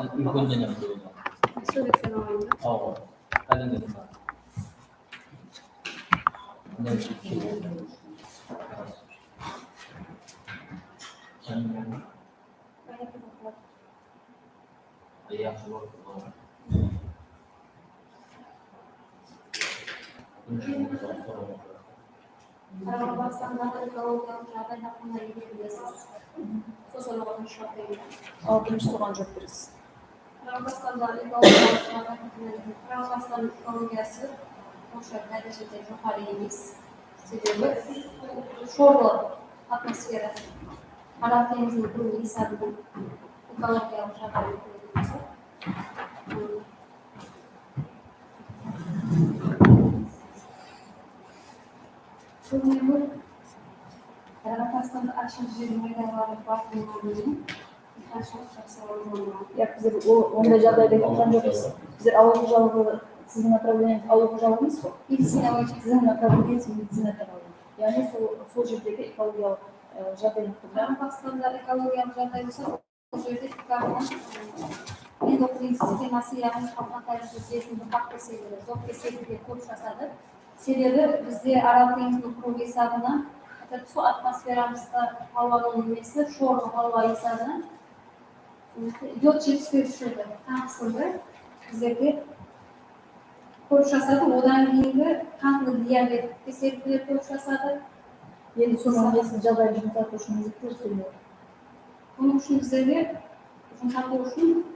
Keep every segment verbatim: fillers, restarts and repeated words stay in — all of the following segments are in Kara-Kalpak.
Úlkenden hám birew bar. Sóylesem alayın da. Awa. Qáne dedi bar. Yaqshı bolıp. Qaraqalpaqstandaǵı ekologiyalıq jaǵday haqqında ne bilesiz? Sol sorawǵa turıs juwap beriń. Altınshı soǵan juwap beresiz. Qaraqalpaqstandaǵı ekologiyalıq jaǵday haqqında ne bilesiz? Qaraqalpaqstan ekologiyası onsha dárejede joqarı emes. Sebebi shorlı atmosfera, Aral teńiziniń quruwı esabınan ekologiyalıq jaǵdayın kórgen bolsa, Búgingi kún Qaraqalpaqstanda ashıq jer maydanları bar bolǵanı menen diyqanshılıq jaqsı rawajlanǵan. Ya, bizler o, onday jaǵdayda aytqan joqpız. Bizler awıl xojalıǵı, siziń направлениеńiz awıl xojalıǵı emes pe? Medicina boyınsha. Siziń направлениеńiz medicina tarawı. Yaǵnıy sol, sol jerdegi ekologiyalıq, e, jaǵday. Qaraqalpaqstanda ekologiyalıq jaǵday bolsa, Bul jerde endokrin sisteması, yaǵnıy qalqan táriydi, besingi, qaq besingi, zot besingi de kóp jasadı. Sebebi bizde Aral teńiziniń quruwı esabınan, hátte sol atmosferamızda hawanıń nemesi, shorlı hawa esabınan yod jetispewshiligi, qan qısımı bizlerde kóp jasadı. Odan keyingi qantlı diabet kesellikleri kóp jasadı. Endi sonıń nesin, jaǵdayın jumsatıw ushın ne zat kórsetiledi? Bunıń ushın bizlerge jumsatıw ushın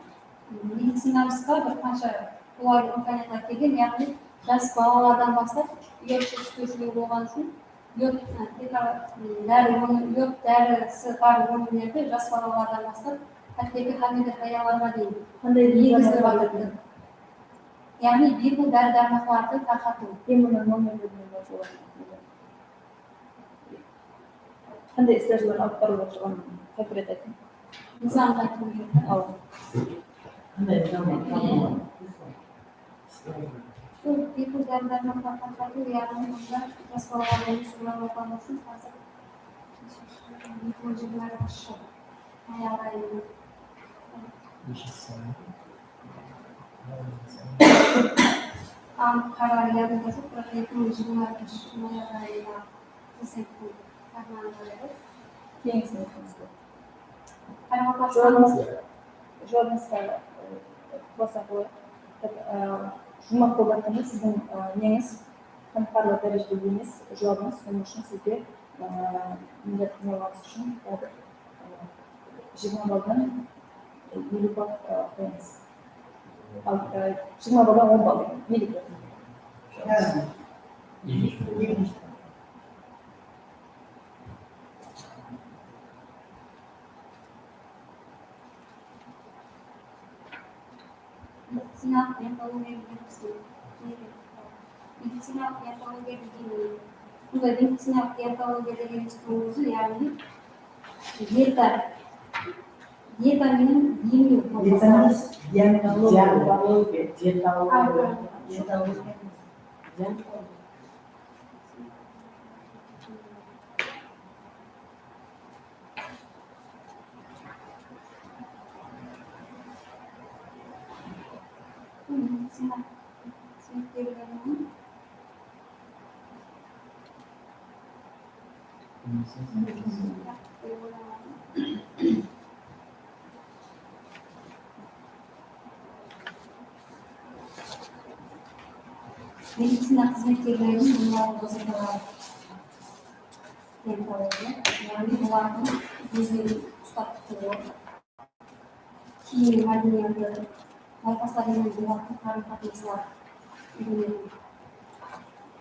medicinamızǵa bir qansha qolaylıq imkaniyatlar kelgen, yaǵnıy jas balalardan baslap yod jetispewshiligi bolǵanı ushın yod, e, prepara-, m, dári óni-, yod dárisi bar ónimlerdi jas balalardan baslap hátteki hámiydar hayallarǵa deyin eńgizilip atırdı. Yaǵnıy biypul dári-dármaqlardı tarqatıw. Em bunıń nomerlerin bilmey-aq boladı. Qanday stajlar alıp barılıp atırǵanın hákiret aytıń. Nızamdı aytıw kerek pa? Awa. Qanday nızam? Sol biypul dári-dármaqlar tarqatıw, yaǵnıy mında jas balalardı sorap alǵanı ushın házir eki mıń jigirma jıl. May ayında. Anıq qararı yadımda joq, biraq eki mıń jigirma birinshi may ayında prezidenttiń fármanı bar edi. Keńesine aytıńız. Qaraqalpaqstan. Juwabıńız, juwabıńızǵa, e, qulasa qoyayıq. E, juwmaq bolıp atqanda siziń, e, neńiz qániqarlı dárejede emes juwabıńız, sonıń ushın sizge, e, millat qıynalǵanıńız ushın házir jigirma baldan, e, eliw bal, e, qoyamız. Al, e, jigirma baldan on bal, eliw bal. Medicinalıq deontologiya degen bizde ne? Medicinalıq deontologiya degen ne? Bunday medicinalıq deontologiya degenimizdiń ózi, yaǵnıy dieta, dieta menen emlew. Dieta emes, deontologiya. Deontologiya. Deontologiya. Deontologiya. Medicina xızmetkerleriniń minimal wazıypaları, yaǵnıy bulardıń ózlerin uslap tutıwı, kiyim, mádeniyatı, nawqaslar menen bolatın qarım-qatnaslar úyrenedi.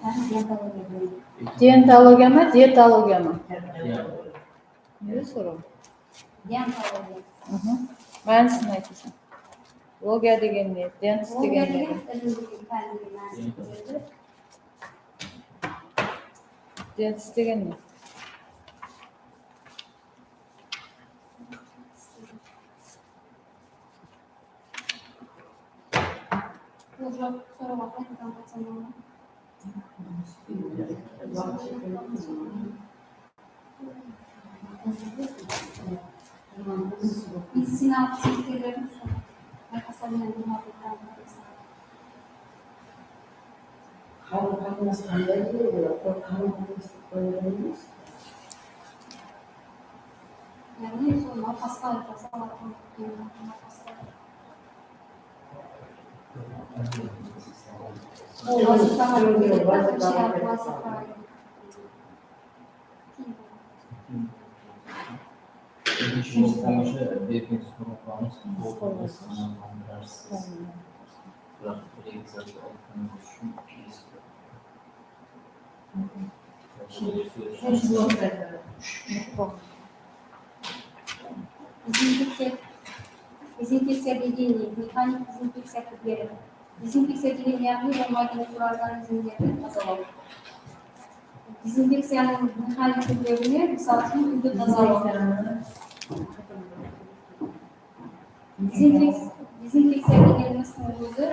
Yaǵnıy deontologiya boyınsha. Deontologiya ma, dietologiya ma? Ne soraw? Deontologiya. Mánisin aytısań. Logiya degen ne? Dentist degen ne? Logiya degen ilimdegi, pánniy mánisin bildiredi. Dentist degen ne? Bul juwap sorawǵa qaytadan qaytsam bola ma? Medicinalıq xızmetkerlerdiń nayqaslar menen durmaǵın. Qarım-qatnas qanday bolıw kerek? Ol qarım-qatnastı qoyıp qoyamız. Yaǵnıy, sol nawqasqa jasalatın, nawqasqa. Ol wazıypaǵa kiredi, wazıypa. Úshinshi boyınsha bergen sorawlarıńız tolıq emes, qanaatlandırarsız. Biraq bir-eki zattı aytqanıńız ushın kelis. Dezinfekciya, dezinfekciya degen ne? Mexanik dezinfekciya túrleri. Dezinfekciya degen, yaǵnıy, bolmaydı mikroorganizmlerdi tazalaw. Dezinfekciyanıń mexanik túrlerine, mısal ushın, úydi tazalaw. Dezinfek-, dezinfekciya degenimizdiń ózi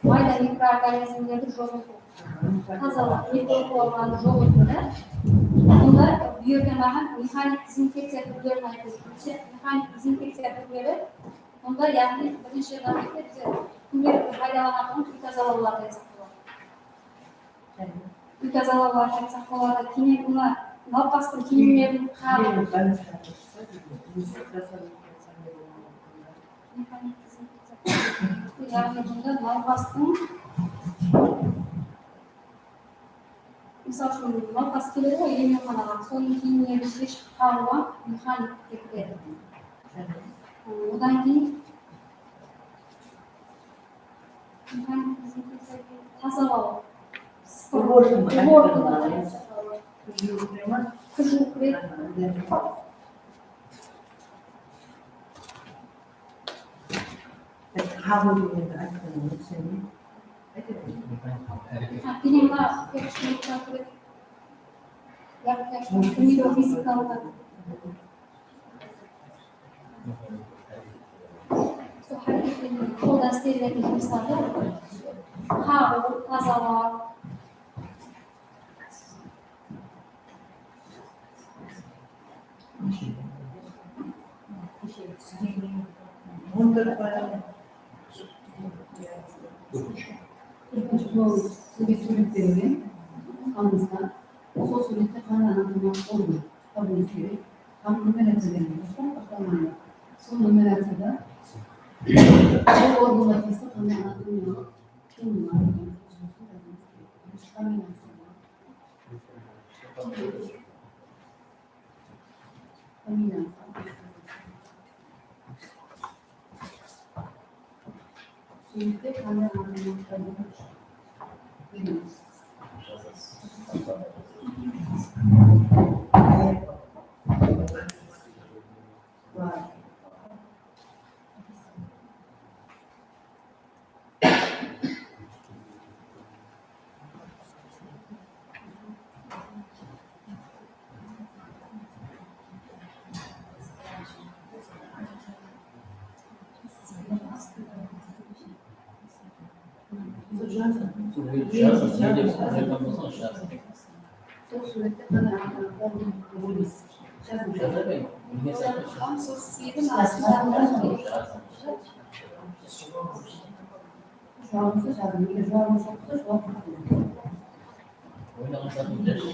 mayda mikroorganizmlerdi joq etiw, tazalaw, mikrofloranı joq etiw da. Bunda bul jerde maǵan mexanik dezinfekciya túrlerin aytıp, mexanik dezinfekciya túrleri bunda, yaǵnıy, birinshi navbette biz kúndelikli paydalanatuǵın úy tazalawlardı aytsaq boladı. Úy tazalawlardı aytsaq boladı. Keyin mına nawqastıń kiyimlerin qaǵıp, yaǵnıy bunda nawqastıń, mısal ushın, nawqas keledi ǵoy emxanaǵa, sonıń kiyimlerin sheship qaǵıwǵa mexanik dep biledi. Odan keyin mexanik dezinfekciya, tazalaw. Уборкин, уборкин. Kir juwıp kire ma? Kir juwıp kire. Qaǵıw degendi aytqanıń sen. Ha, keyin mına, kir juwıp kire. Yaq, yaq, bilmeydi, fizikalıq. Sol háreket penen qolda islenilgen jumıslardı qaǵıw, tazalaw. Sizge súwret berilgen, aldıńızda. Sol súwrette qanday anatomiyalıq organ tabıwımız kerek. Hám numeraciya degen bosqa toqtalmaydı. Sol numeraciya da sol organga tiyisli qanday anatomiyalıq tuwındılar. Jazıń, ne dep aytqan bolsańız, jazıń. Sol súwrette qanday anatomiyalıq organ tabıwımız. Jazıń. Jaza beriń. Bilmeseń de. Hám sol súwrettiń astında. Juwabıńızdı jazıń. Eger juwabıńız joq bolsa, juwap joq. Oynaǵan zatın jaz.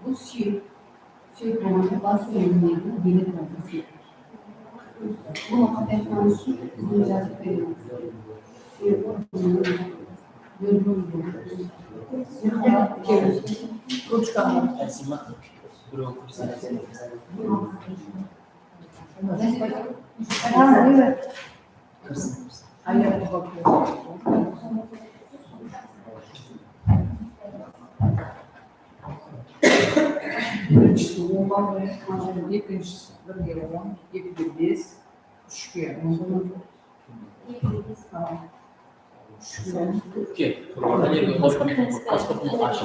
Bul súyek. Súyek bolǵanda bas súyegindegi beli turadı. Bunı qataytqanımız ushın biz bunı jazıp beremiz. Súyek organı Ruchka. Birinshisi on ball, ekinshisi birge on, ekige bes, úshke on. Úshke on. Kel, qáne endi, pasportın ash. Pasportın ash,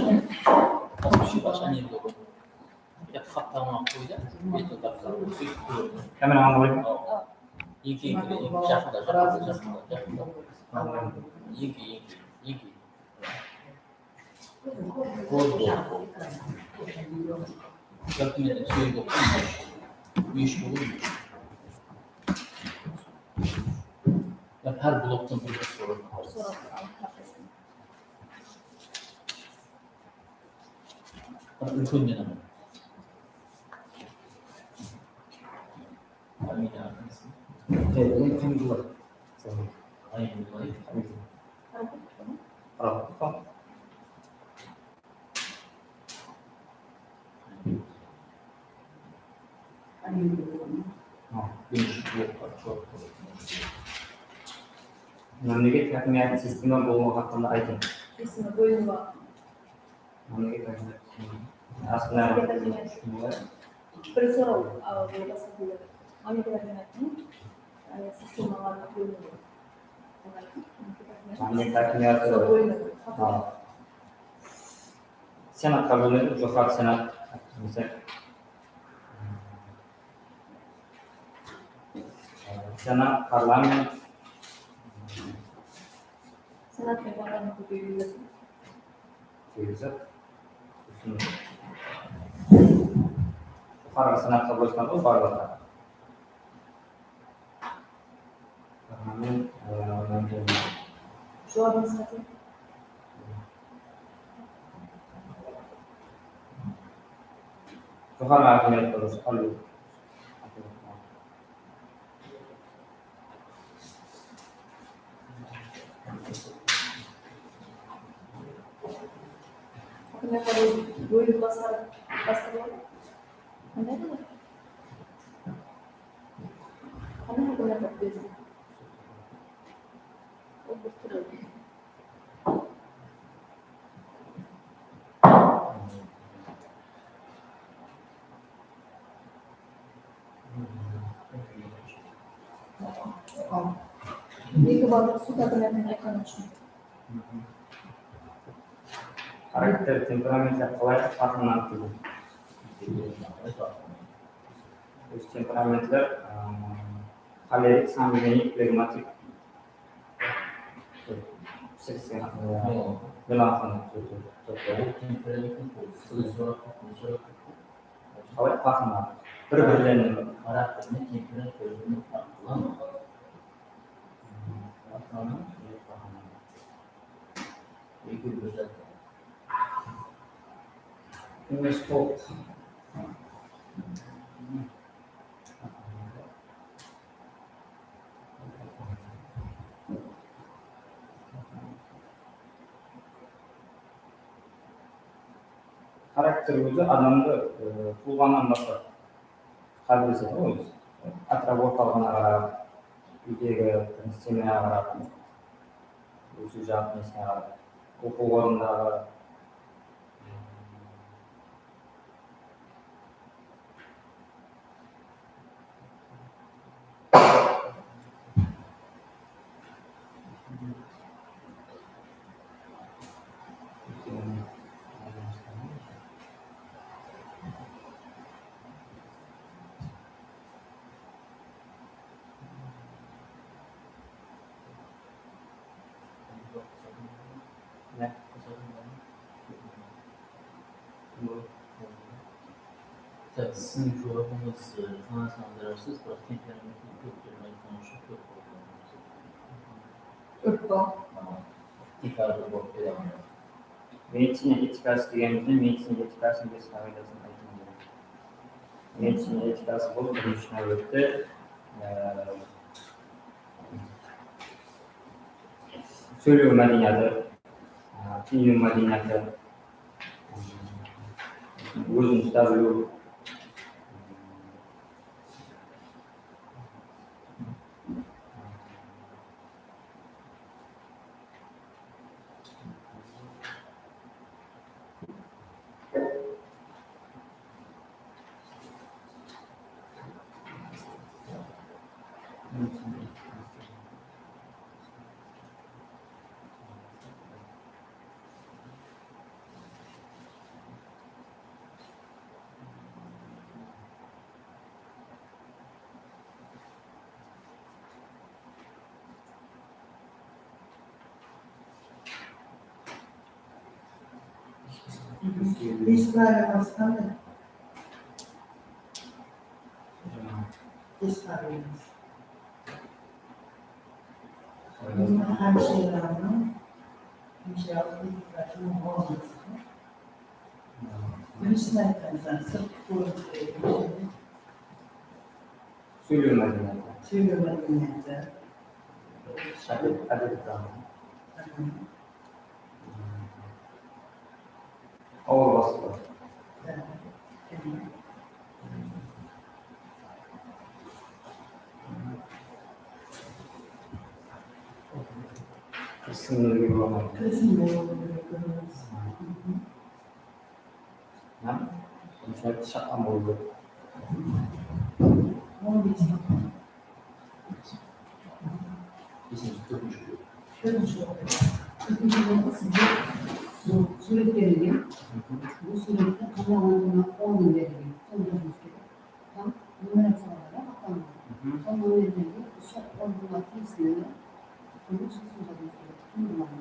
qáne endi. Ya, qaptalına qoy da, beti qaptal. Sóytip tur. Kamera ańlaydı. Eńke, eńke, eńke, jaqında, jaqında, jaqında, jaqında. Eńke, eńke, eńke. Boldı, boldı, boldı. Dokumentten sóyip oqıń. Úy ishi bolıwı múmkin. Ya, hár bloktan bir-bir soraw. Soraw. Úlkennen alıń. Mámleket hákimiyatı sistema bolıwı haqqında aytıń. Sistema boyınǵa. Mámleket hákimiyatı sistema. Mámleket hákimiyatı. Bir soraw, a, bul basqa tilde. Mámleket hákimiyatınıń, e, sistemalarına bólinedi. Mámleket hákimiyatı. Sol bólinedi. Ha. Senatqa bólinedi, joqarı senat, misal. Senat, parlament. Senat penen parlament kóbeyip. Joqarı senatqa qoysań ǵoy barlıǵı. Parlament, e, joqarı senat. Joqarı hákimiyat durıs, al. Hákimiyat bólim basqarıp, basqarıladı. Qanday qılıp? Qanday hákimiyat bólim? Ol bir túri. Eki ball sud hákimiyatın aytqanı ushın. Xarakter, temperamentler qalay farqlanadi deydi. Óz temperamentler, ıı, xolerik, sangvinik, flegmatik. Pisirsen, ıı, melankholin. Qalay farqlanadi? Bir-birlerinen. Xarakterine, temperamentine farqlanadi. Ekewi bir zat. Emes, toq. Xarakter ózi adamdı, e, tuwǵannan baslap qáliplesedi ǵoy ózi. Atraf ortalıǵına qarap, úydegi tinsıtsemege qarap, ósiw jaǵı nesine qarap, oqıw ornındaǵı, Siziń juwabıńız, e, sanasıń durassız, biraq temperament kóp dep aytqanı ushın kóp boldı. Kóp pa? Tiykarlı bolıp kele almaydı. Medicina etikası degenimizde medicina etikasınıń bes qaǵıydasın aytıw kerek. Medicina etikası bul birinshi náwbette, e, Sóylew mádeniyatı, a, kiyiniw mádeniyatı, ózin uslap biliw. Bes probleması qanday? Bes probleması. Bunıń hár shaylarınıń, hár shaylarınıń ornı. Birinshi aytqanımız, sırtqı kórinis. Sóylew mádeniyatı. Sóylew mádeniyatı. Ádet, ádet dángi. Awır basqı. Kirisimlerge bolaman. Kirisimler. Hám, mısalı, shaqqa boldı. Besinshi, tórtinshi. Tórtinshi. Tórtinshi boldı, sizde bul súwretlenilgen. Bul súwrettiń qanday ornına ornın berilgen. Sonı jazıwıńız kerek. Hám numeraciyalarǵa qatlanǵan. Sol numerlerge usı orınǵa tiyisli turıp, sózin jazıwıńız kerek. Kim bulań?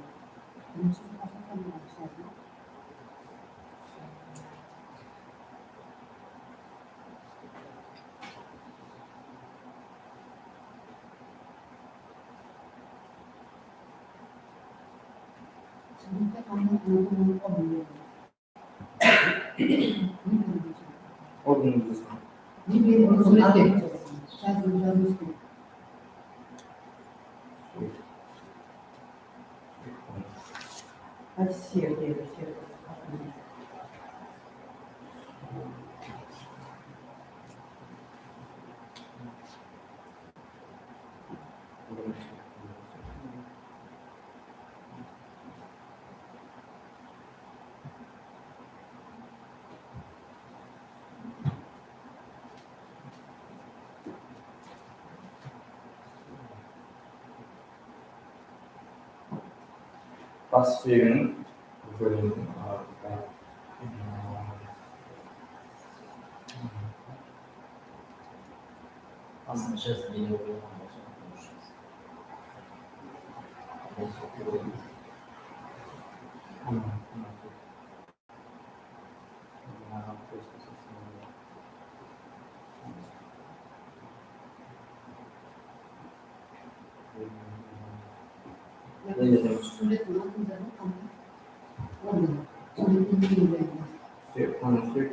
Birinshi sırtqa sanalǵan shártler. Súwrette qanday anatomiyalıq orın berilgen? Orın berilgen. Súwrette. Jazıw, jazıw. Bas súyeginiń bólimi. Basın jaz, meni oylaǵan bolsa. Súwrettiń atın jazıń qanday? Ornı. Súwrettiń ne ornı? Súyek, qana súyek.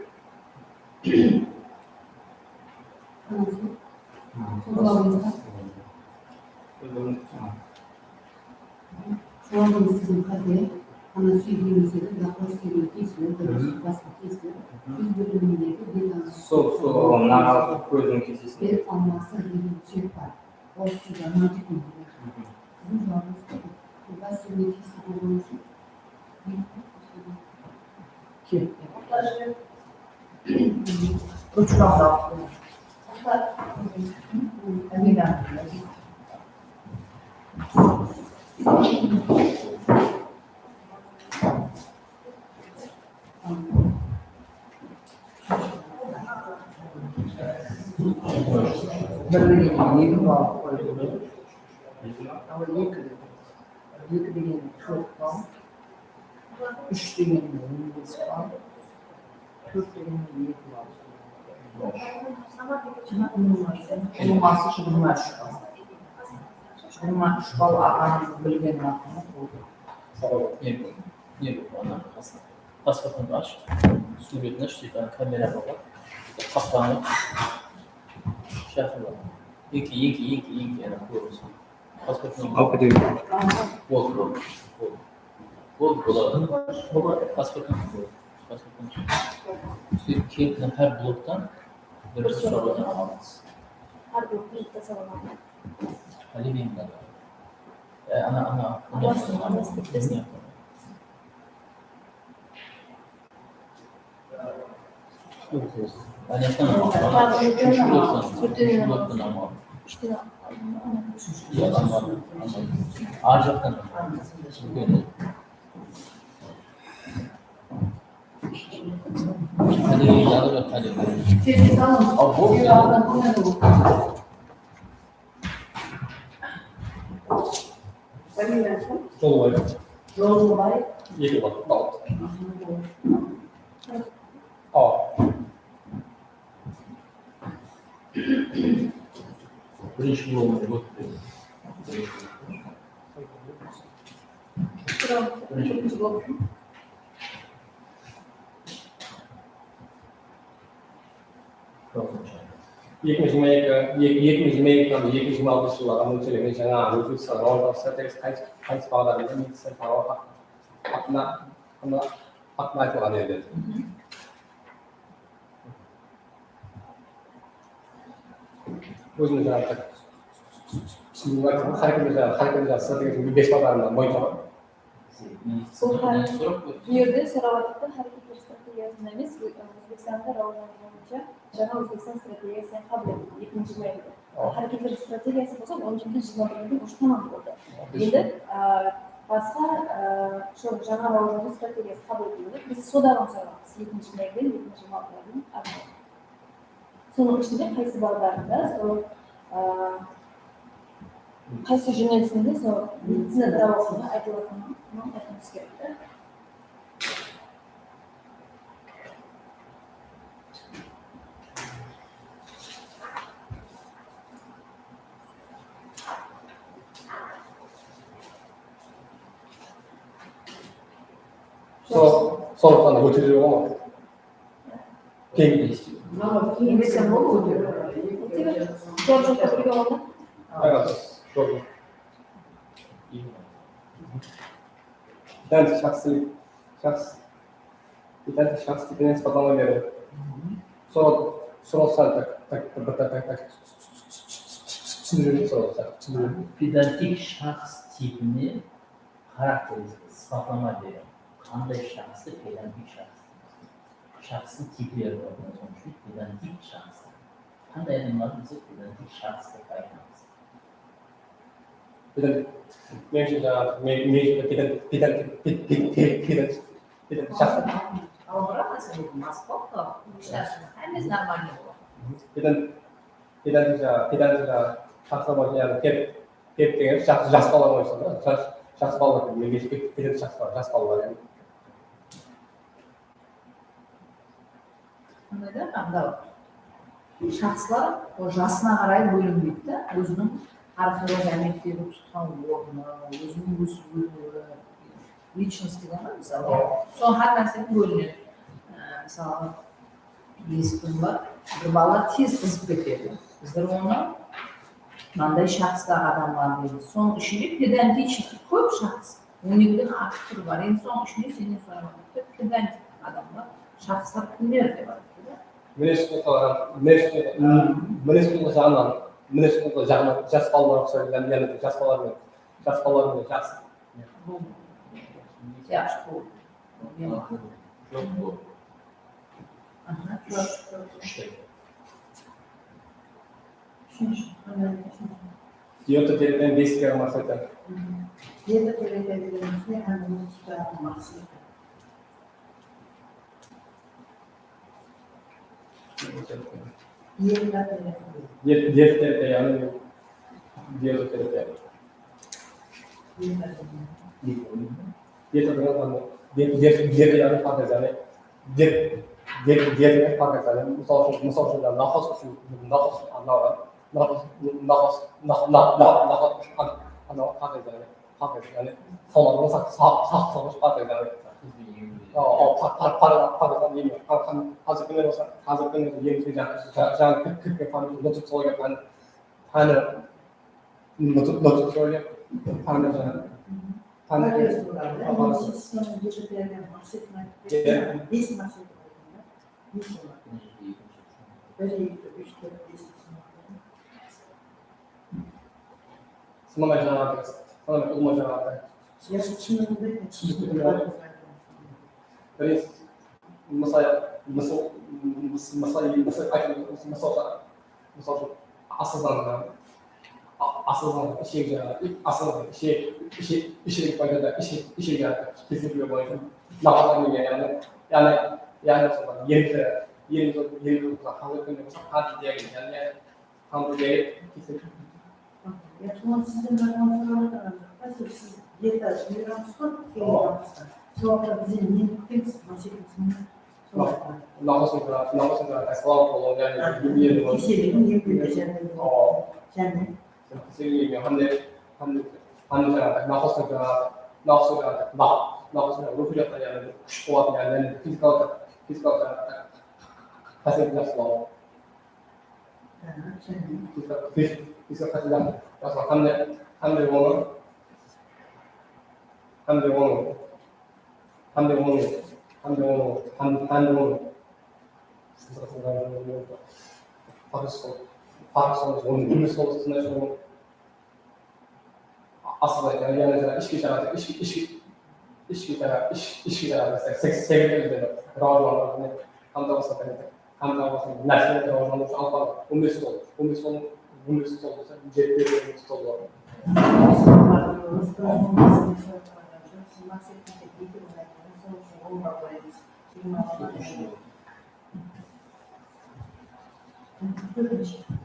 Qana súyek. Qozǵalımızda. Qozǵalımızda. Juwabıńız siziń qáte. Qana súyek emes edi, daqqa súyegine tiyisli, durıs, basqa tiyisli. Júz bólimindegi bel alması. Sol, sol, mına kózdiń kesesinde. Bel alması degen súyek bar. Orıs tilinde mantikum. Siziń juwabıńız qáte. Bas súyegine tiyisli bolǵanı ushın. Ruchkamdı alıp. Amina. Bir degen eki ball qoyıldı. Al, eki degen. Eki degen tórt ball. Úsh degen on bes ball. Tórt degen eki ball. Ulıwması jigirma úsh ball. Jigirma úsh ball aǵanıń bilgen waqtında boldı. Sol, ne bu? Ne bu? Ana, pasportıńdı ash. Súwretin ash, sóytip, ana, kameraǵa bar. Qaptanı shaqırıp al. Eki, eki, eki, eki, ana, kórip. Pasportıń alıp keteyin. Boldı, boldı. Boladı. Boladı. Pasporttan. Pasporttan. Sóytip kelip, hár bloktan bir sorawdan alamız. Hár bloktan bitta soraw. Qálemeyim. E, ana, ana, ana. Úshinshi bloktan. Úshinshi bloktan. Úshinshi bloktan. Ar jaqtan. Qále, jaǵı joq, qále. Al, boldı. Jolbay. Jolbay. Eki bal. Al. Al. Birinshi blogımız ótti. Birinshi blog. Eki mıń jigirma eki, eki, eki mıń jigirma eki hám eki mıń jigirma altınshı jıllarǵa mólsherlemen jańa Ózbekstan rawajlanıw strategiyası qaysı, qaysı baǵdarında medicina tarawı haq-, haqqında, haqqında, haqqında aytılǵan edi. Ózimiz jańa, siz aytqan hár kimde jańa, hár kimde jańa strategiyasınıń bes baǵdarında boyınsha bar. Bul hár, bul jerde soraw atırıptı, háreketler strategiyasında emes, Ózbekstanda rawajlanıw boyınsha jańa Ózbekstan strategiyası qabıl etildi, eki mıń jigirma ekide. Al. Háreketler strategiyası bolsa on jeti jigirma birde уже tamam boldı. Al, endi, á, basqa, á, sol jańa rawajlanıw strategiyası qabıl etildi. Biz sodaǵın soraymız, eki mıń jigirma ekiden eki mıń jigirma altıǵa deyin arnalı. Sonıń ishinde qaysı baǵdarında, sol, á, qaysı jónelisinde sol medicina tarawı haqqında aytılatıǵının aytıwımız kerek ta. Sol, sol qana ótip júre ǵoy. Keyin. Mama, keyin desem boladı. Ótip júre. Jor joqta birge boldı. Aywa, jor. Dál shaxs, shaxs. Pedantlik shaxs tipine isbatlama beriw. Soraw, soraw sál tak, tak, tak, tak, tak, tak. Túsindireyin, soraw sál, túsindireyin. Pedantlik shaxs tipine xarakteristika, isbatlama beriw. Qanday shaxstı pedantlik shaxs deymiz? Shaxstıń tipleri bar, sonıń ushın pedantlik shaxs. Qanday adamlardı biz pedantlik shaxs dep aytamız? Pedant, men ushın jańa, men, men ushın pedant, pedant, ped-, ped-, ped-, pedant, pedant shaxs. Awıra, máselen, Moskva, hámmesi normalnıy boladı. Pedant, pedant jańa, pedant jańa shaxslar bar, yaǵnıy ped, ped degen jas, jas balalar oynasadı, jas, jas balalar, men, men pedant shaxs bar, jas balalar, yaǵnıy. Qanday da, mınaw shaxslar o jasına qaray bólinbeydi da, óziniń arxeolog jámiyettegi tutqan ornı, óziniń ósip óniwi, личность degen ǵoy, mısalı, sol hár nárseden bólinedi. Á, mısalı, esiktim bar, bir bala tez qızıp ketedi. Bizler onı mınday shaxslar adamlar deymiz. Sonıń ishinde pedantichniy kóp shaxs. On ekiden artıq túri bar. Endi sonıń ishinde sennen soraman dep, pedantik adamlar, shaxslar kimler dep ataydı da? Minez-qulqı, minez-qulqı, minez-qulqı jaǵınan, minez-qulqı jaǵınan jas balalarǵa uqsaydı, yaǵnıy jas balalar menen, jas balalar menen jaqsı. Jaqsı, bul. Joq, bul. Aha, joq. Úsh. Úshinshi, qanday úshinshi? Dioda terapiyani bes kere maqseti. Dioda terapiyani bes kere maqseti. Dioda terapiya, yaǵnıy dioda terapiya. Dioda terapiya, dioda, dioda, yaǵnıy parhez, yaǵnıy Dert, dert, dert emes, parhez, yaǵnıy, mısal ushın, mısal ushın, jańa nawqas ushın, nawqas ushın arnalǵan, nawqas, nawqas, na-, na-, na-, nawqas ushın ar-, arnalǵan parhez, yaǵnıy, parhez, yaǵnıy, sawlatın saq-, saq-, saq-, saqlash parhez, yaǵnıy. Awa, awa, par-, par-, par-, parhez, yaǵnıy, em, har-, har-, házirgi kúnde bolsa, házirgi kúnde bolsa, elimizge jańa, ja-, jańa kirip, kirip kelgen pán, nutriciologiya pán, páni, nutri-, nutriciologiya pán, jańa. Qanday? Prokurorlar, ya, Prokuror. Siz sonı getirgen maqsetini aytıp bersiz. Bes maqset qoydım da. Ne solar? Bir, eki, úsh, tórt, bes. Sınamay jańaǵı, sınamay ulıwma jańaǵı. Yaqshı túsindińiz be? Túsindik, túsindik. Birinshi, mısal, mısal, mısal, mısal, mısal, mısal, mısal, asıl zamanı, a-, asıl zamanı, ishek jańaǵı, asıl zamanı, ishek, ishek, ishek payda da, ishek, ishek jańaǵı, kesilip boyınsha, nafaqa, yaǵnıy, yaǵnıy, yaǵnıy, mısal, endi, endi, endi, házirgi kúnde, mısal, qanday diagnoz, yaǵnıy, Qanday deri kesedi? Ya, tuwın sizden bir tuwın sorap atırman. Siz dieta júyramız ǵoy, kelgen waqıtta. Sol waqıtta bizden neni kútemiz, maqsetimiz ne? Sol waqıtta. Naqısın, naqısın, salawat bolıw, yaǵnıy, tekseriw, emlewde járdem. Jáne. Tekseriw, hám de, hám de, hám de jańaǵı, naqısın, naqısın, naq-, naqısın, ruwxıy jaqtan, yaǵnıy, kúsh-quwatın, yaǵnıy, fizikalıq, fizikalıq jaqtan qásiyetin jaqsılaw. Qanday, qanday onı, qanday onı, qanday onı, qanday onı, qanday, qanday onı. Parkinson, Parkinson, onı bilmesiz, onı Asıl aytqanda, yaǵnıy, jańa, ishki jańa, ishki, ishki, ishki jańa, ish-, ishki jańa, sek-, sekreterlerden rawajlanıp, qan tabasın, qan tabasın, nárselerdi rawajlanıwshı alıp barıp, on bes sol, on bes sol, on bes sol dese, jetti, on bes sol bar.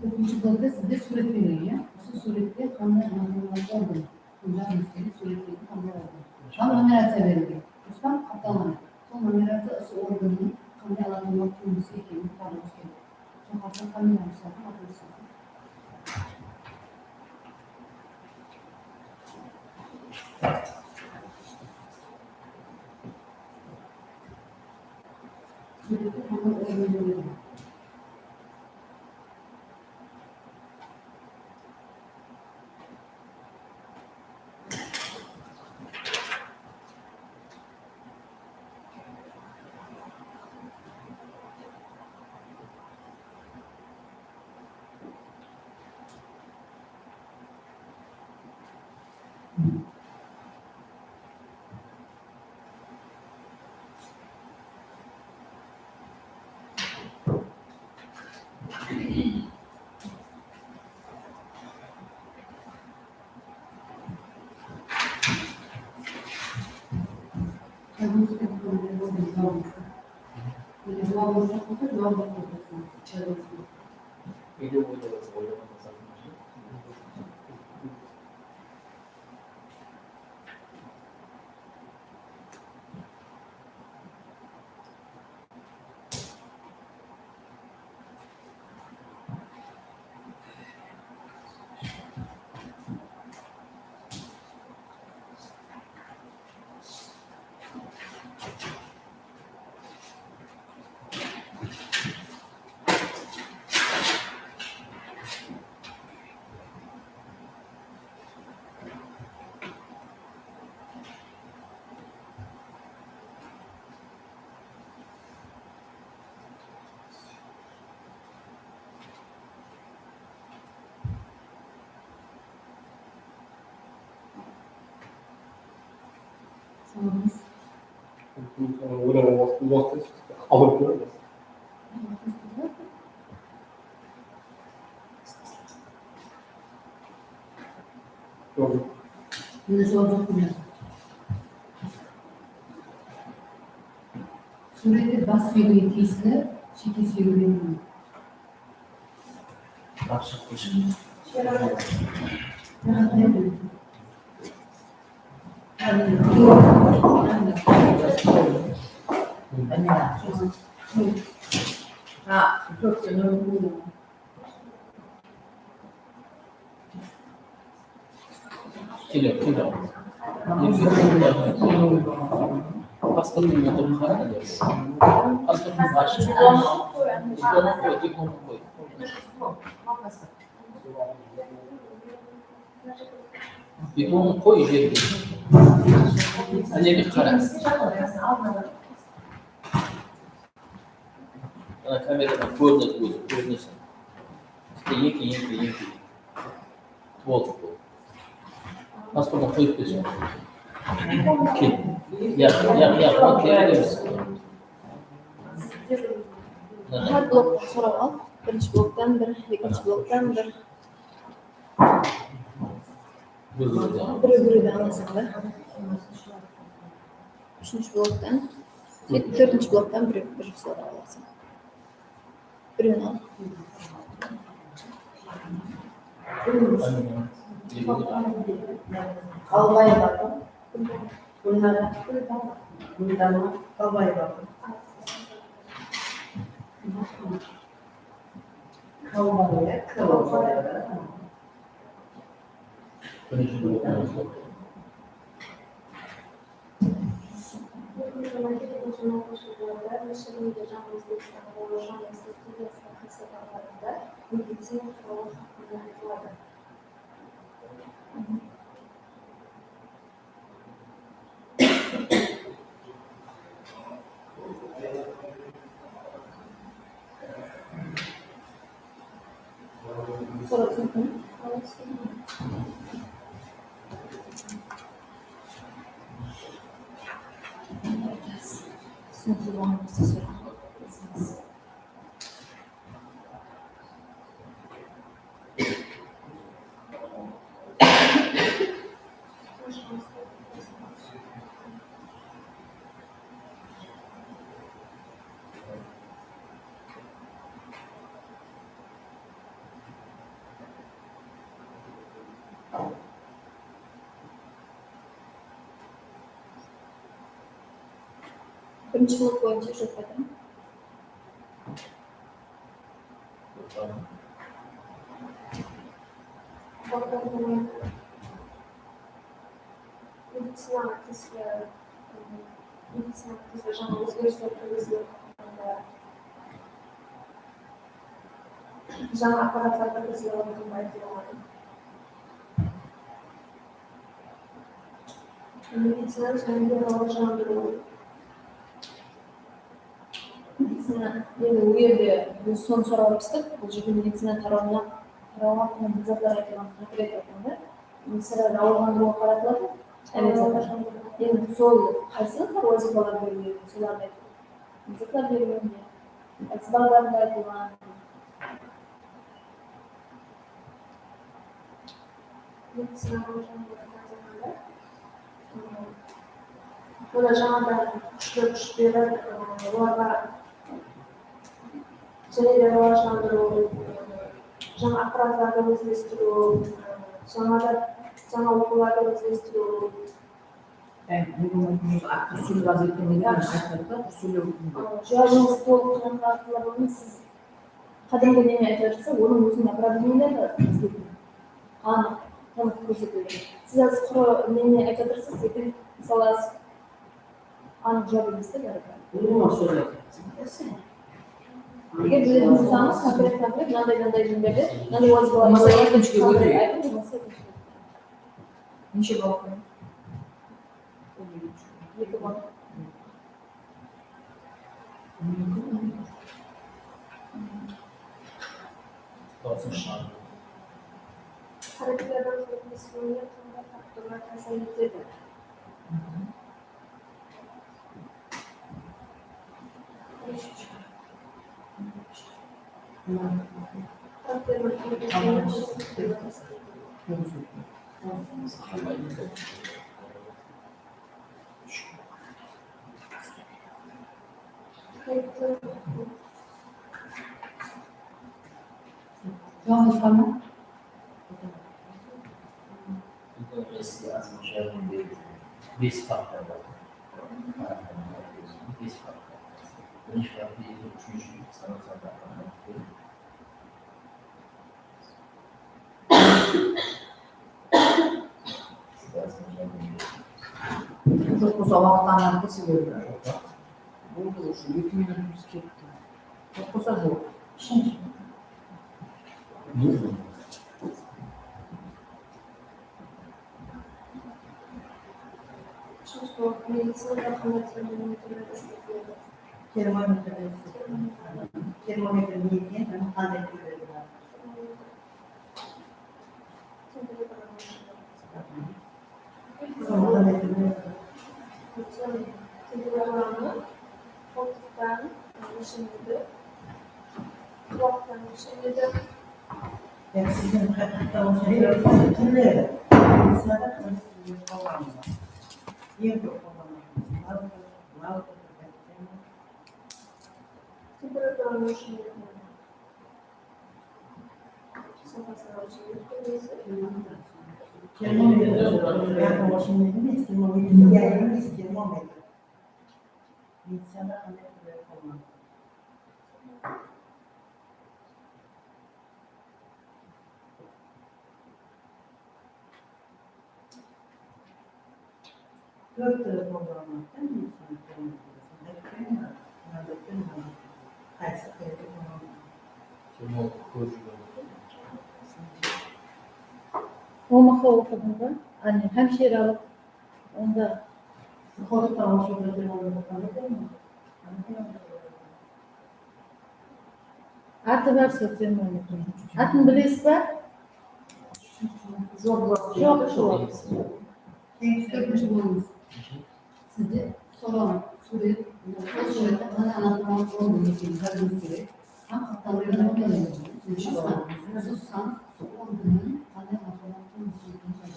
Kópinshi blokta sizde súwret berilgen, ya? Usı súwrette qanday anatomiyalı organ? Bul jazıwsız súwrettegi qanday organ? Hám numeraciya berilgen. Durıs pa? Qaptalǵan. Sol numeraciya usı organnıń qanday anatomiyalı tuwındısı ekenin tabıwımız kerek. Soń qasına qanday jumıslardı atıp atırsań? Oylaǵan waqtı, waqtı alıp kóremiz. Mende juwap joq, bilmeymen. Súwrette bas súyegine tiyisli sheke súyegi berilgen. Kele, kele. Pasportın otırıp qara. Pasportın ash. Diplomın qoy, diplomın qoy. Diplomın qoy jerge. Nege qarań. Ana kameradan kórinedi ózi, kórinesiń. Eńke, eńke, eńke. Boldı, boldı. Pasportın qoyıp bersin. Kel. Yaq, yaq, yaq, oǵan kerek emes. Hár bloktan sorap al. Birinshi bloktan bir, ekinshi bloktan bir. Birew-birewdi alasań da. Úshinshi bloktan, tórtinshi bloktan bir, bir sorap alasań. Birewin al. Kalbaeva. Gúlnara. Gúldana Kalbaeva. Kalbaeva. Búgingi mákettiń jigirma toǵızınshı jıllarında Mishignde jańa Ózbekstan Rawajlanıw strategiyasına qaysı baǵdarında medicina turawı haqqında aytıladı? Soraw túsinikli me? Túsinikli bolǵan bolsa sorań. Birinshi blok boyınsha juwap qaytarıń. Medicinaǵa tiyisli, medicinaǵa tiyisli jańa ózgerisler kirgiziliw haqqında, jańa apparatlar kirgiziliw haqqında aytılǵan. Medicina jáne de rawajlandırıw. Medicina, endi, ol jerde biz sonı sorap atırmız, bul jerde medicina tarawına, tarawǵa bir zatlar aytılǵan konkret aytqanda, medicina rawajlandırıwǵa qaratıladı. Endi sol qaysı zatlar, wazıypalar beriledi, solardı aytıp. Zatlar beriledi. Qaysı baǵdarında aytılǵan. Medicina rawajlandırıwǵa qaratıladı. Buna jańadan kúshli kúsh berip, olarǵa jáne de rawajlandırıw, jańa apparatlardı ózlestiriw, jańadan, jańa oqıwlardı ózlestiriw. Usul vaziyetinde aytıldı da, usul. Juwabıńız tolıq qanaatlanarlıq emes, siz qádimgi neni aytıp atırsız, onıń ózinde opravdaniyeleri izleydi. Anıq, tanıp kórsetildi. Siz házir qurı neni aytıp atırsız, erteń, mısalı, anıq juwap emes te, báribir. Umuman sóz aytıp atırsız. Eger biletin bolsańız, konkret, konkret, mınanday, mınanday júmlerde, mınanday wazıypalar. Bolmasa, ekimshige óteyik. Aytıń, bolmasa, ekimshige óteyik. Neshe ball qoyamız? Eki ball. Toǵızınshı. Háreketlerden qılıp eslewine qanday faktorlar tásir etedi? Bes faktor bar. Bes faktor. Birinshi faktor, ekinshi, úshinshi, sanap sanap. Joq bolsa waqıt ańlattı sebebi. Boldı, уже eki minutımız ketti. Joq bolsa joq. Ishınshı. Úshinshi bap, medicinada qanday termometrler isletiledi? Termometrler isletiledi. Termometr neden hám qanday túrleri bar? Temperaturalarımız. Soń qanday túrleri bar? Temperaturanı qoltıqtan ólshenedi, qulaqtan ólshenedi. Ya, siziń qatnasıwıńız túrleri. Medicinada qanday túrleri qollanıladı? Eń kóp qollanıladı. Temperatura ólshenedi. Termometr. Termometr. Termometr. Medicinada qanday túrleri qollanıladı? Tórt túri qollanıladı, medicinada qollanıladı. Qaysı túri qollanıladı? O M H oqıdıń ba? Áne, hámshiralıq, onda. Atı bar sol termometrdiń. Atın bilesiz ba? Joq, joq. Tórtinshi bolıńız. Sizde soraw, súwret, sol súwrette qanday anatomiyalıq organ ekenin bilirińiz kerek. Hám xatlanbay organ ekenin. Usı san, sol organnıń qanday anatomiyalıq organ ekenin bilirińiz kerek.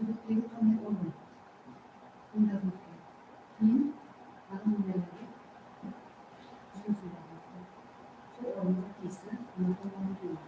Súwrettegi qanday organ? Keyin adam biledi. Sol orınǵa tiyisli anatomiyalıq bólim.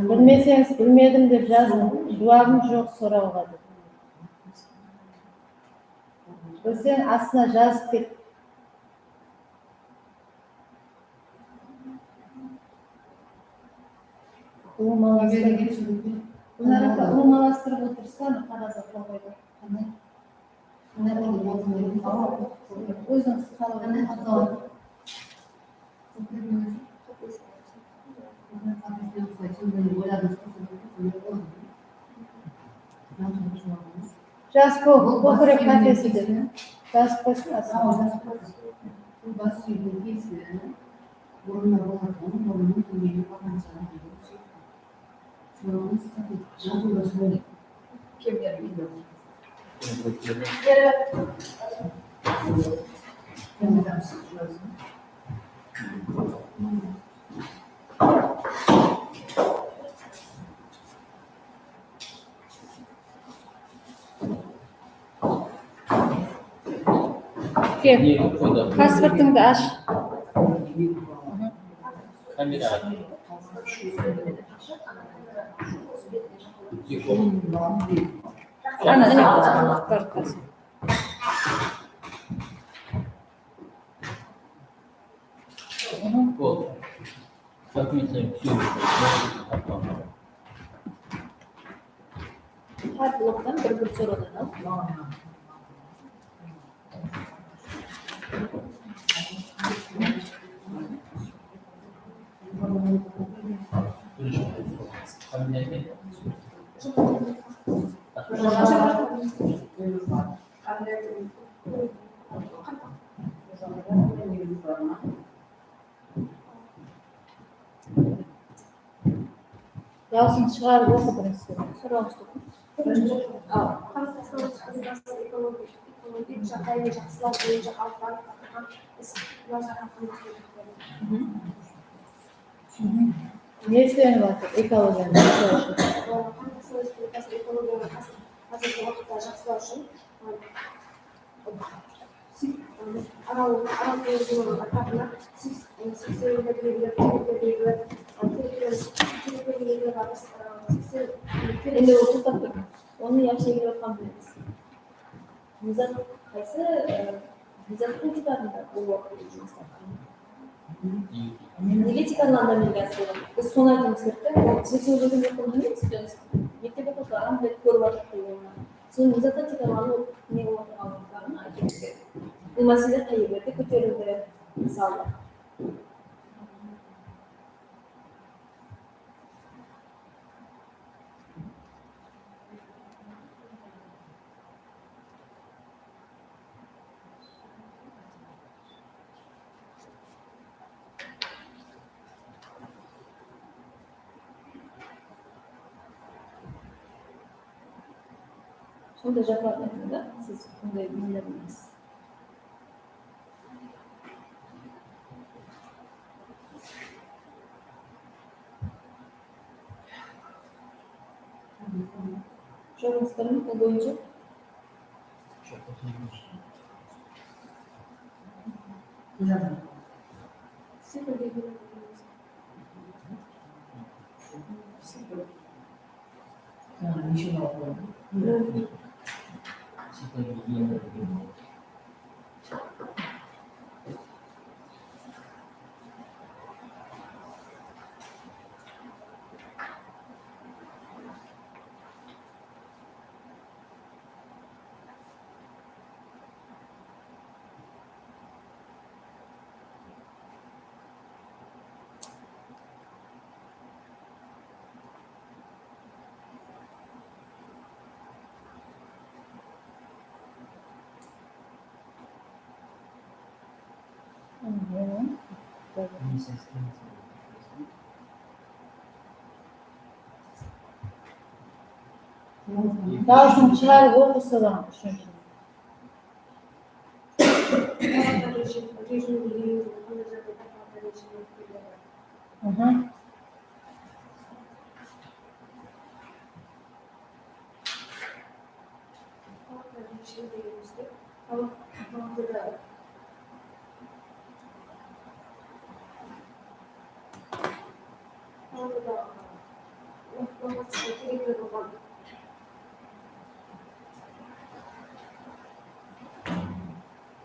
Bilmeseńiz, bilmedim dep jazıń. Juwabım joq sorawǵa dep. Bilseń, astına jazıp ket. Ulıwmalastırıp. Gúlnara apa, ulıwmalastırıp otırsa, qaǵazǵa qoydı. Qanday? Qanday organ? Ózińiz qalaǵan. Qanday ataladı? Jazıp qoy, kókirek qápesi dep. Jazıp qoysın, astına. Bul bas súyektiń kesi, burında bolatuǵın, burınnıń tómegi qapanshıǵı deydi. Kel, pasportıńdı ash. Kameraǵa. Ana, mine, kartası. Boldı. Hár bloktan bir-bir sorawdan al. Dawısıńdı shıǵarıp oqı birinshi sorawıńızdı oqıń. Qaraqalpaqstan Respublikasınıń ekologiya, ekologik jaǵdayın jaqsılaw boyınsha alıp barıp atırǵan is, mınalar haqqında sóylep berdi. Ne islenip atır ekologiyanı jaqsılaw ushın? Qaraqalpaqstan Respublikasınıń ekologiyanı házir, házirgi waqıtta jaqsılaw ushın, Aral, Aral teńiziniń átirapına seks-, seksen milliard yillik terekler, terekler, terekler yigirma, seksen. Endi ol toqtap tur. Onı yaqshı egilip atqanın bilemiz. Bul zat qaysı, e, bul zat qay tikarında bul waqıtta jumıslar? Nege tiykarlandı amelge asırıldı? Biz sonı aytıwımız kerek te, ol siz sóylegen ekon emes, mektep oqıwshıları hám bilip kórip atır. Sonıń zatı tiykarlanıp ne bolıp atırǵanlıqların aytıwımız kerek. Bul másele qay jerlerde kóterildi, mısalı. Sonday jaqlardı aytıń da, siz bunday nelerdi bilesiz? Sorıńız bar ma bul boyınsha? Sifr degen. Sifr. Dawısıńdı shıǵarıp oqı sorań, úshinshi.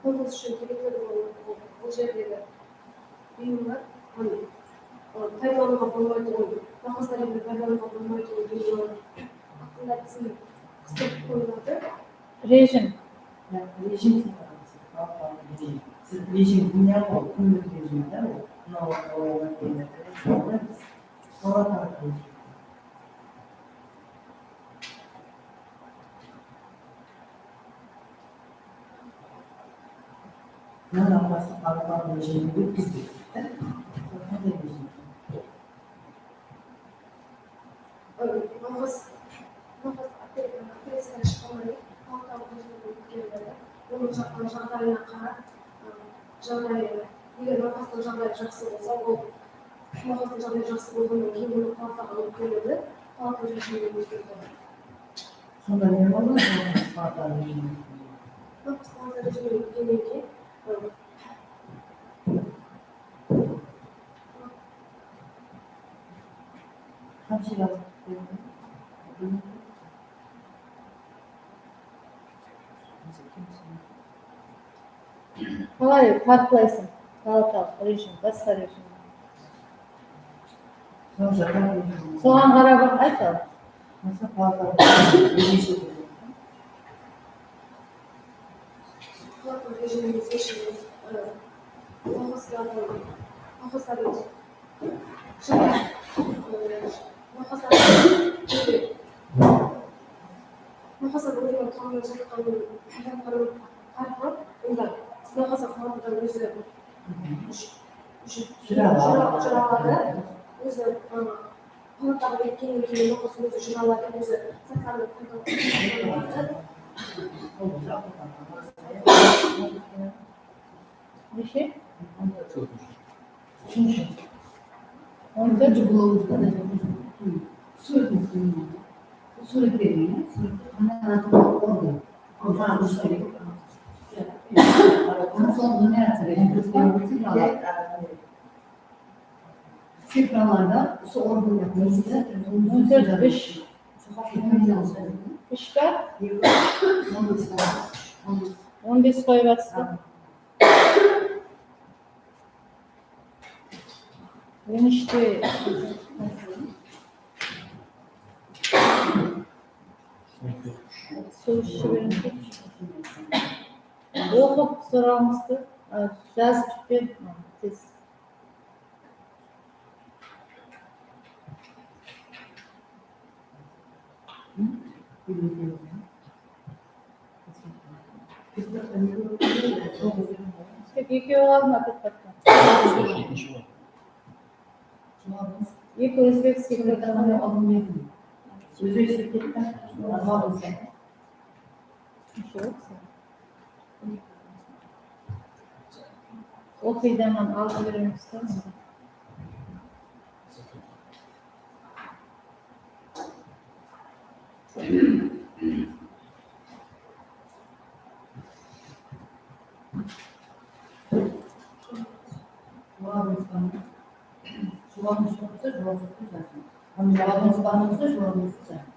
Kolxoz ushın kerekli bolǵan, bul jerdegi buyımlar, hám, ı, paydalanıwǵa bolmaytuǵın, navhaslar endi paydalanıwǵa bolmaytuǵın buyımlar haqqında tizim qıstırıp qoyıladı. Rejim. Ya, rejim. Siz rejim, ne ol, kúnlik rejim da, ol, mınaw, olaylar, olaylar, olaylar. Mına navhastı qalıqlar rejimine ótkizdik, da? Qanday rejim? Navhas, navhas operaciyaǵa shıqqannan keyin palatkaǵa ótkeriledi. Onıń jaǵ-, jaǵdayına qarap, ı, jaǵdayı, eger navhastıń jaǵdayı jaqsı bolsa, ol navhastıń jaǵdayı jaqsı bolǵannan keyin onı palatkaǵa ótkeriledi. Palatka rejimine ótkeriledi. Sonda ne boldı? Navhas palatka rejimine ótkennen keyin, ı, Qanshayǵa? Qalay farqlaysań? Palatalıq rejim, basqa rejim. Soǵan qarap ayt al. Mısalı, palatalıq rejim. Palatalıq rejimde, mısalı ushın, e, navhaslardıń, navhaslardıń, e, navhaslardıń, navhaslardıń óziniń turǵan jatqanın, jatqanın farqı, onda navhas palatadan ózi júre, júre aladı, ózi, e, Qanatlanıp ketkennen keyin noqas ózi jınalardı, ózi saqlanıp. Neshe? Úshinshi. On tórt. Suwretke, suwretke qanday organ? Cifralarda usı organlar qaysı? On tórt, úsh. Úsh pa? On bes qoyıp atırıptı. Enişte. Suw iship beriń. Oqıp sorawıńızdı, a, jazıp jiber, tez. Tek ekewi qaldı ma, toqtattı? Eki ózbek sekretarı. Ózi islep ketti. Oqıydı, aman, alıp beremiz da. Juwabıńız bar ma? Juwabıńız joq bolsa, juwabıńızdı jazıń. Juwabıńız bar bolsa, juwabıńızdı jazıń.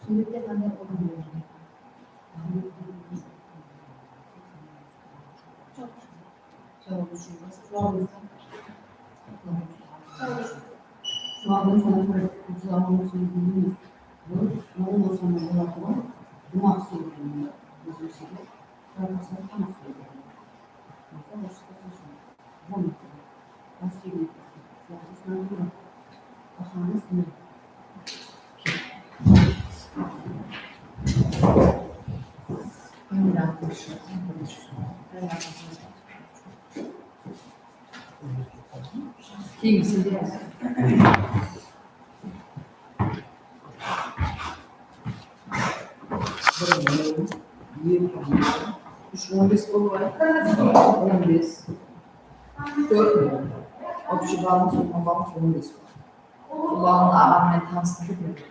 Súwrette qanday orın bolar? Juwabıńız joq bolsa, juwabıńızdı jazıń. Juwabıńız bar bolsa, juwabıńızdı jazıń. Bul, bul bolsa ne bolatuǵın? Dumaq sóylendi. Ózbekshede. Qaraqalpaqshada tamaq sóylendi. Bolsa orıssha sóylendi. Úsh, on bes bolıp atır. On bes. Tórt. Общий balımız, on balımız on bes. Sol balımdı aǵam menen tanıstırıp berdi.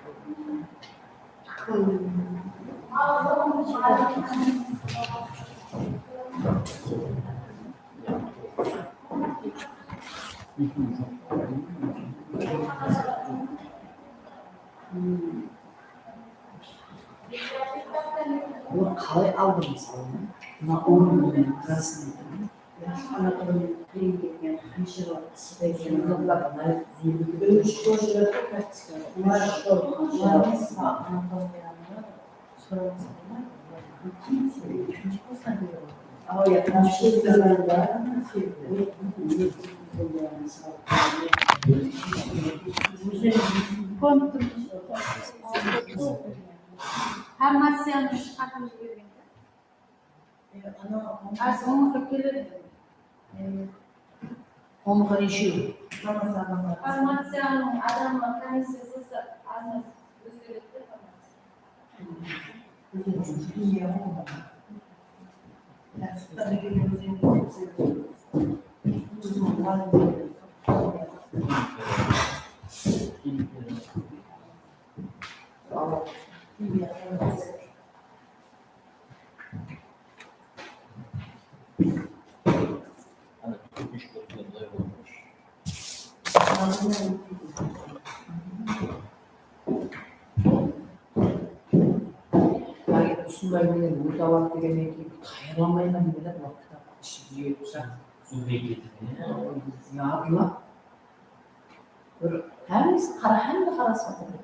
Bunı qalay aldı, mısalı, mına orın menen krasnıy? Anatomiya qıyın kelgen, neshe waqıt islegen? Úsh jıl júredi praktika. Úsh jıl. Anatomiyanı sorawıńız bolmaydı. Awa, ya, transfer. Farmaciyanı shıqartıp jibergen. Házir ońıqıp keledi. Ońıqqa neshe? Farmaciyanıń adamı komissiyası azmaz ózgeredi de farmaciya. Usınday menen ót alıp degennen keyin tayarlanbayman dep, mına kitaptıń ishinde jep, suw beketine. Yadlap. Bir hámmesi qara, hámme qarasqa turıp.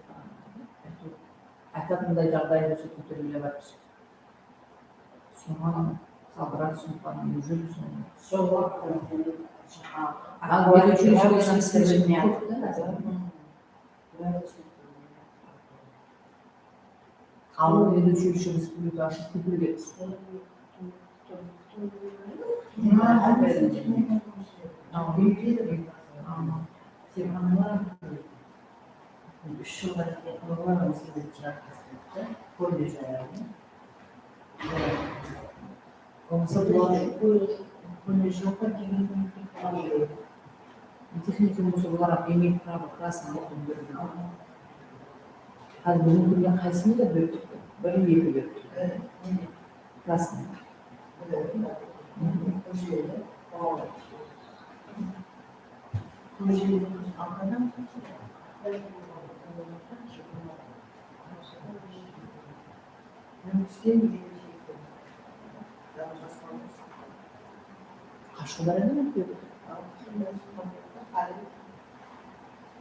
Aytadınday jaǵday bolsa kóterile barıpsız. Soǵan saldıra túsinip qaldım, neujeli sonı? Sol waqıtta aǵam beruvshi júrek kóp ta házir. Al, endi uchilishi respublika ushın kóplegen. Úsh jılǵa shekem balalar osınday jırak taslaydı da, kollej ayarında. Bolmasa bular kollej joqqa kelgen texnikum bolsa bular hám emek pravo krasnıy oqıp berdi. Házir búgingi kúnde qaysını da berip turdı? Bir, eki berip turdı. Krasnıy. Qashqalar endi mektebi?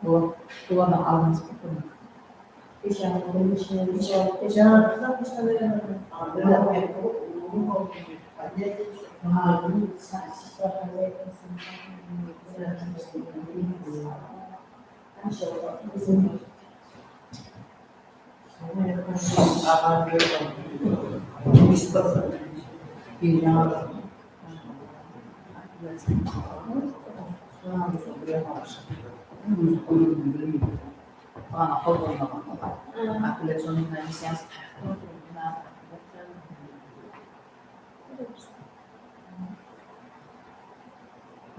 Olar, olardan aldıńız ba? Apelляционный komissiyası.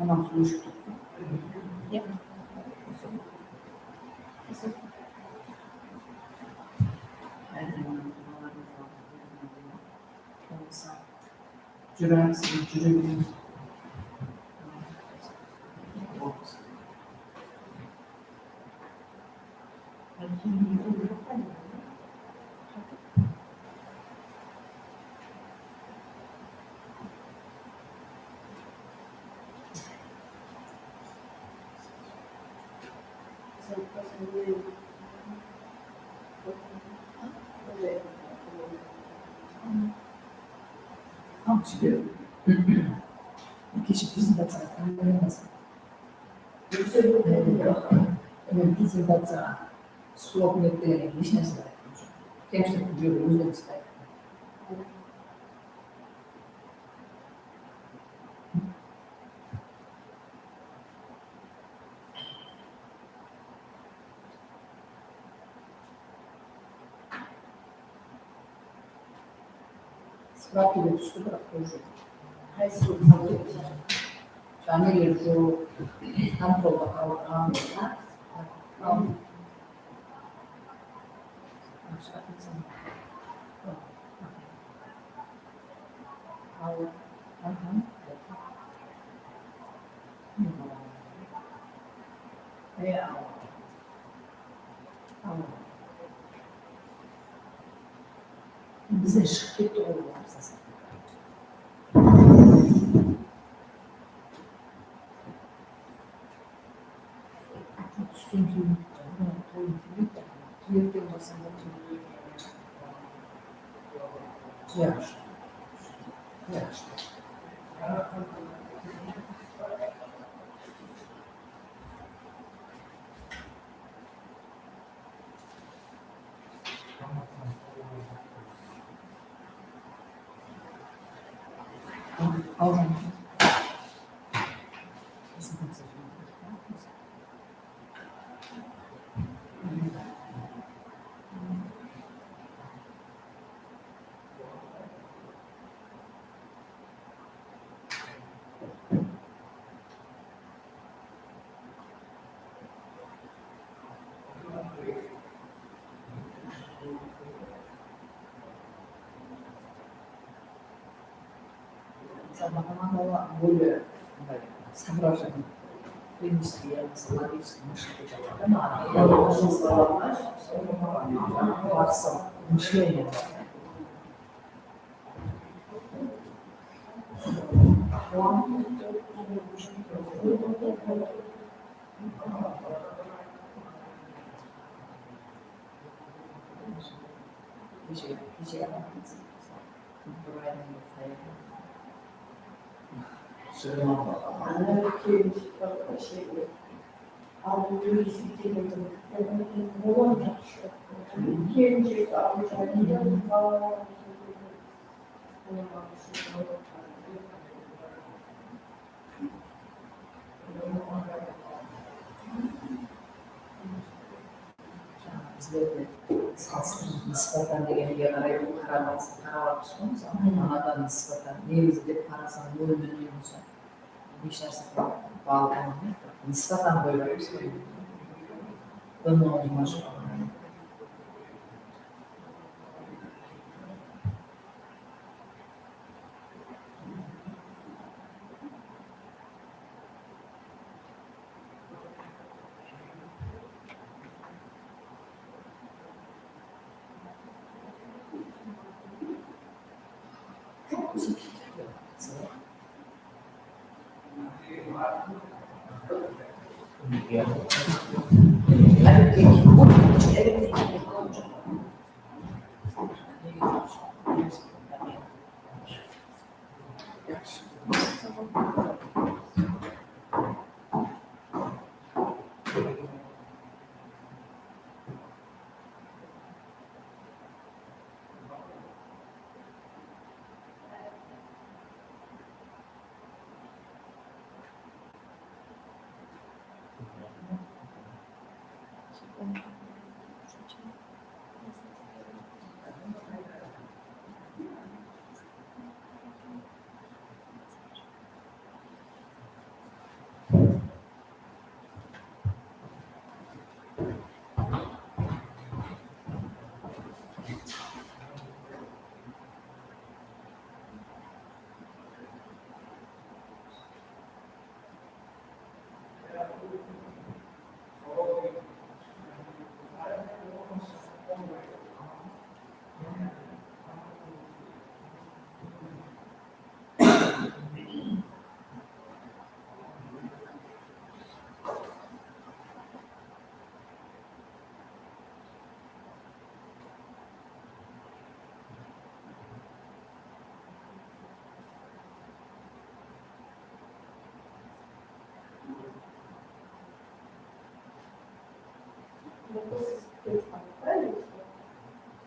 Anam sulıw iship turıptı. Iya. Júremiz, júremiz. Tamam, şimdi kecha prezentaciyaǵa tayarlanasın. Men prezentaciyaǵa slog netpegen hesh nárse aytqan joq. Kemshilip júrgen ózlerimiz ayttıq. Spravka da tústi, biraq kóriw joq. Qaysı? Familiya joq, kontrolda qalǵan. Bizden shıǵıp ketti ǵoy, olar. Tústen keyin, toyın kelmeydi. Erteń basında. Yaqshı. Yaqshı. Mısalı, мама более, мындай, соображать, принести, я не знаю, логический мышление. Мама, я не знаю, мышление. Al, ózi keledi. Oǵan jaqsı. Kelinshek, al, balalar. Bizlerde salıstıramız, nisbatan degenге qaray, bul qaraqalpaqsız, qaraqalpaqsız ǵoy, mısalı, anadan nisbatan, negizi dep qarasań, ómir, mısalı, hesh nárse qılmaydı, bal qılmaydı, nisbatan qoyılamız.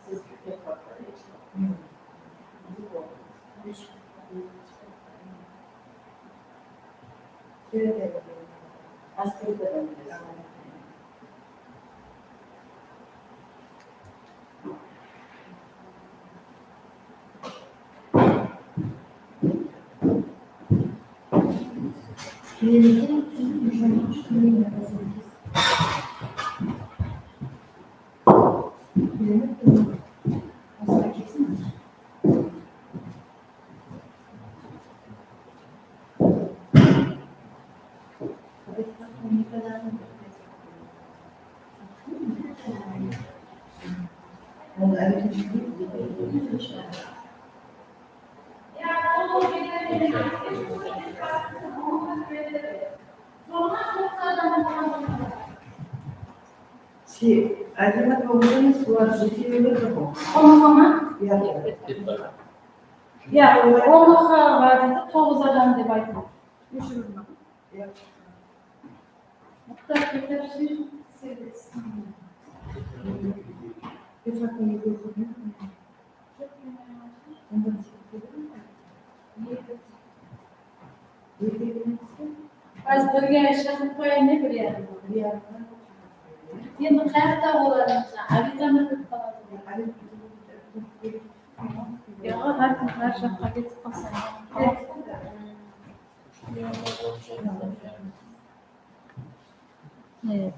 Siz ketip atpaydı. Şey, Azima toǵızınız bular jekeleger joq. O M H ma? Ya. Ya, O M H ǵa deydi, toǵız adam dep aytıp. Óshirdim. Ya. Muxtar, kitapshı. Házir birge shaqırıp qoyayın, ne, bir yarım. Endi qayaqta olar, Abidamir bilip qaladı. Yaǵa, hár kim hár jaqqa ketip qalsa. Evet.